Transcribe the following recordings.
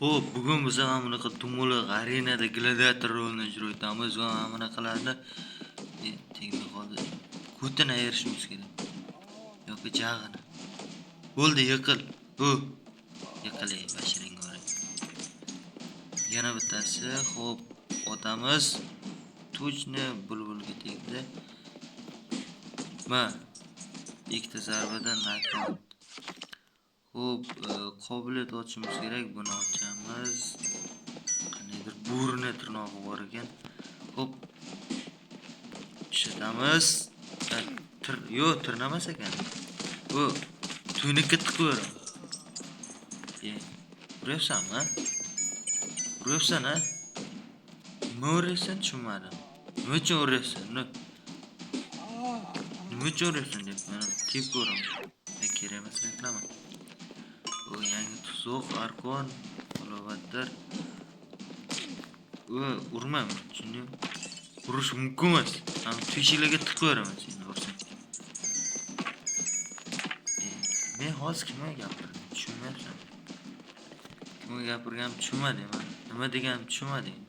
Xo'p, bugun biz mana bunaqa dumaloq arenada gladiator rolini ijro etamiz va mana bunaqalarni tegmay qoldi. Ko'tini ayirishimiz kerak. Yoki jag'ini. Bo'ldi, yiqil. U. Yiqil, ey, bashiringga uray. Yana bittasi, xo'p, otamiz. Точно bulbulga tegdi. Ma. Ikkita zarbadan nokaut. Xo'p, qobiliyat ochishimiz kerak. Buni ochamiz. Qandaydir bo'rini tirnog'i bor ekan. Xo'p. Ishlatamiz. Yo'q, tirnamas ekan. Bu tuynukka tiqib beraman. E, uryapsanmi? Uryapsan, a? Nima uryapsan tushunmadim. Nima uchun uryapsan? Nima uchun uryapsan deyapman. Tep ko'raman. Kerak emas reklama. Bu yangi tuzoq, arqon, alovatlar. U urma, tushundingmi? Urish mumkin emas. Ham teshiklarga tiqib beraman seni ursang. Men hozir kimga gapirdim? Tushunmayapsan. Kimga gapirganimni tushunmading man. Nima deganimni tushunmading.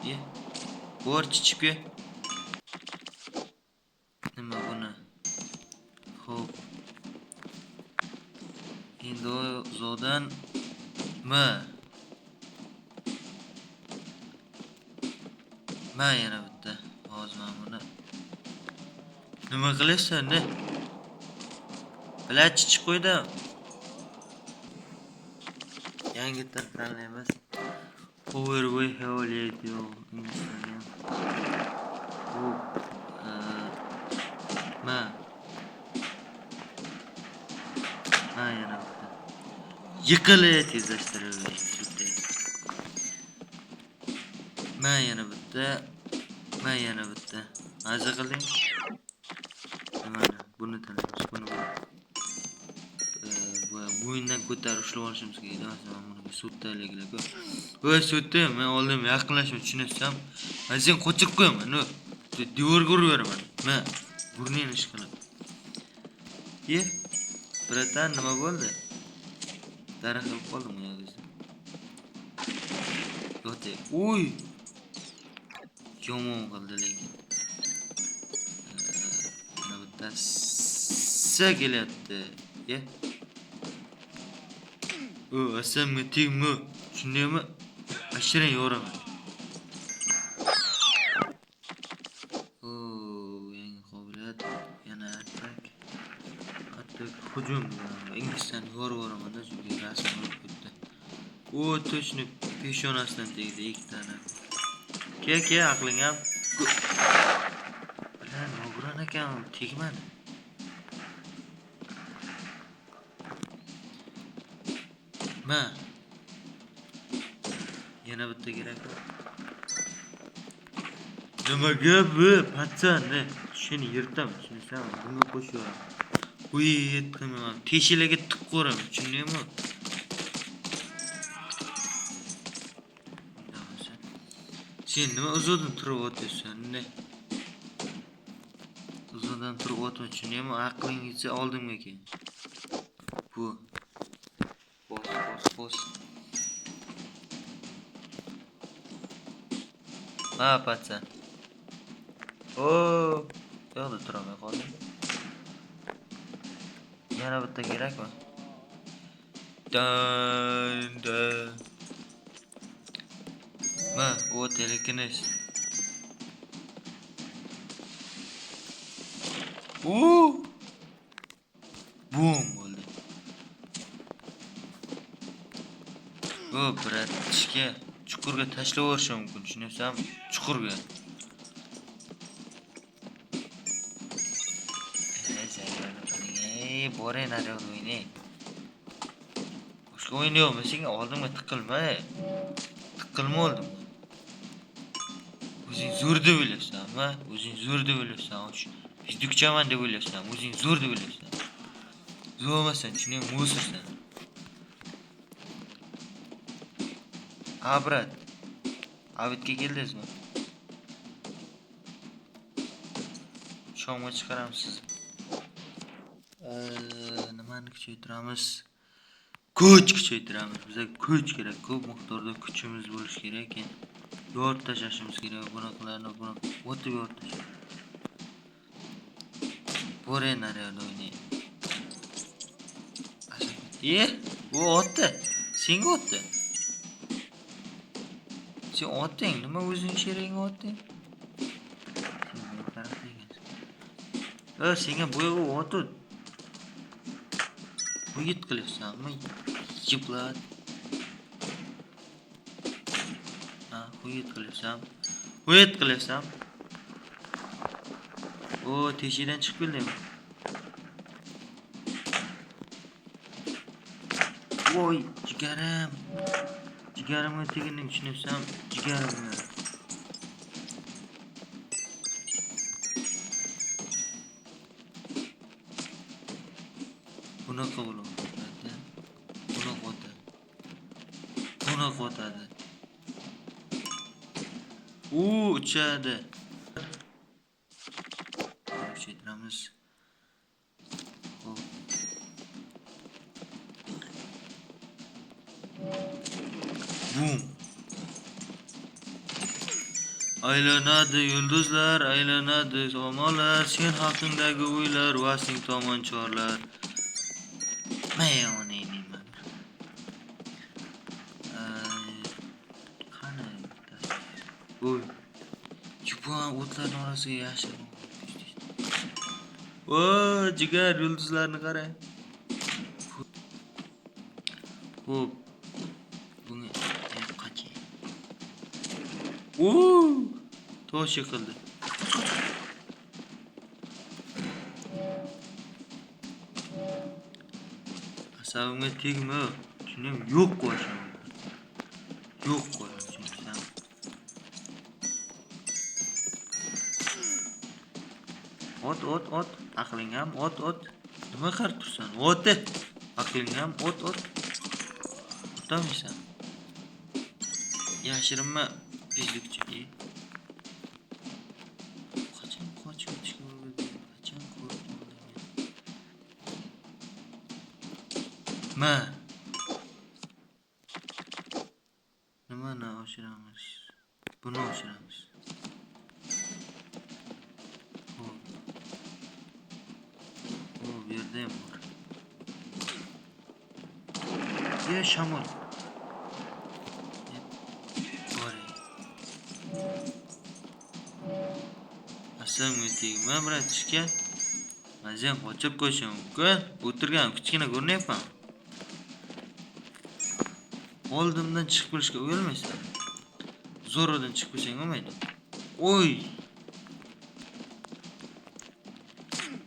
Ye. Bor chichib kel. Nima buni? Xo'p. Endi uzoqdan ma. Ma yana bitta. Hozir men buni nima qilyapsan, ne? Bilan chichib qo'ydim. Yangidan tanlaymiz. Overway yo'q, Instagram. Xo'p, ma. Ma yana bitta. Yiqil tezlashtirib sudda. Ma yana bitta. Ma yana bitta. Maza qilding? Nimani? Buni tanlaymiz, buni buni. Bu bo'yindan ko'tarib ushlab olishimiz kerak. Masalan, buni suddaliklar-ku. Voy sudda, men oldin yaqinlashma tushunyapsan. Men seni qochirib qo'yaman, no. Devorga urib beraman. Ma, burningni ish qilib. Ye, bratan, nima bo'ldi? Daraxt qilib qoldim oyog'ingizni. Yo'q, uy. Yomon qildi lekin. Mana bittasi kelyapti. Ye. O, asamga tegma. Tushundingmi? Bashiring yoraman. O, yangi qobiliyat, yana atak. Atak hujum. Inglizlarni yorib yuboraman-da, chunki rasm urib ketdi. O, точно peshonasidan tegdi ikkitani. Ke, ke, aqling ham. Bilan nogiron ekan, tegmadi. Ma. Yana bitta kerak. Nima gap bu, patsan, ne? Shuni yirtaman, tushunsanmi? Bunga qo'shib yuboraman. Uy, yetqiman. Teshiklarga tiqib qo'yaman, tushundingmi? Sen nima uzoqdan turib otyapsan, ne? Uzoqdan turib otma, tushundingmi? Aqling yetsa oldimga kel. Bu. Bos, bos, bos. Ha, patsan. O, bu yoqda turolmay qoldim. Yana bitta kerakmi? Dan dan. Ma, o telekinez. U! Bum bo'ldi. O, bratishka, chuqurga tashlab yuborishi mumkin, tushunyapsanmi? Chuqurga. Ey, boring naryoqda o'ynang. Boshqa o'yin yo'qmi senga? Oldimga tiqilma. Tiqilma oldimga. O'zing zo'r deb o'ylayapsanmi? O'zing zo'r deb o'ylayapsan. Fizdukchaman deb o'ylayapsan. O'zing zo'r deb o'ylayapsan. Zo'r emassan, tushundingmi? Mo'sirsan. Ha, brat. Abidga keldingizmi? Shomga chiqaramiz sizni. Nimani kuchaytiramiz? Kuch kuchaytiramiz. Bizga kuch kerak. Ko'p miqdorda kuchimiz bo'lishi kerak ekan. Yorib tashlashimiz kerak bunaqalarni, bunaqa o'tib yorib tashlash. Boray naryoqda o'ynay. Bu otdi. Senga otdi. Sen otding, nima o'zing sherigingga otding? Sen bu tarafda ekansan. Senga bu otdi. Yigit qilyapsanmi? Yiblat. Ha, xuyit qilyapsan. Xuyit qilyapsan. O, teshikdan chiqib keldingmi? Voy, jigarim. Jigarimga teginding, tushunyapsan? Jigarimga. Bunaqa bo'ladi. Bunaqa o'tadi. Bunaqa o'tadi. U uchadi. Kuchaytiramiz. Xo'p. Bum. Aylanadi yulduzlar, aylanadi samolar, sen haqingdagi o'ylar vasing tomon chorlar. May onangni. Qani bittasi? Voy. Jupon o'tlarning orasiga yashirib. O, jigar yulduzlarni qara. Xo'p. Bunga qachang. O! Tosh yiqildi. Asabimga tegma. Tushundingmi? Yo'q qo'yishim. Yo'q qo'yishim. Ot, ot, ot. Aqling ham ot, ot. Nima qarab tursan? Ot. Aqling ham ot, ot. Otolmaysan. Yashirinma pizlikchi. Qachon qochib o'tishga ulgurdi? Qachon ko'rib qoldim? Ma. Nimani oshiramiz? Buni oshiramiz. Xo'p. O, bu yerda ham bor. Ye, shamol. Bor. Asabimga tegma, братишка. Man sen qochib qo'yishim mumkin. O'tirgan kichkina ko'rinyapman. Oldimdan chiqib kelishga uyalmaysan. Zo'rdan chiqib kelsang bo'lmaydi. Oy!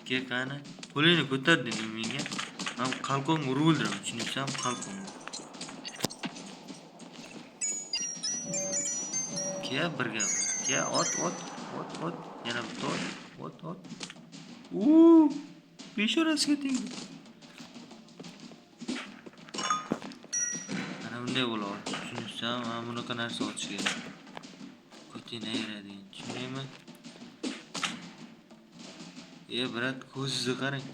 Kel qani. Qo'lingni ko'tar dedim menga. Men qalqonga urib o'ldiraman, tushunyapsanmi? Qalqonga. Kel birga. Kel ot, ot, ot, ot. Yana bitta ot, ot, ot. U, peshonasiga tegdi. Mana bunday bo'ladi, tushunyapsanmi? Mana bunaqa narsa otish kerak. Ko'tingni ayiradigan, tushundingmi? E, brat, ko'zingizni qarang.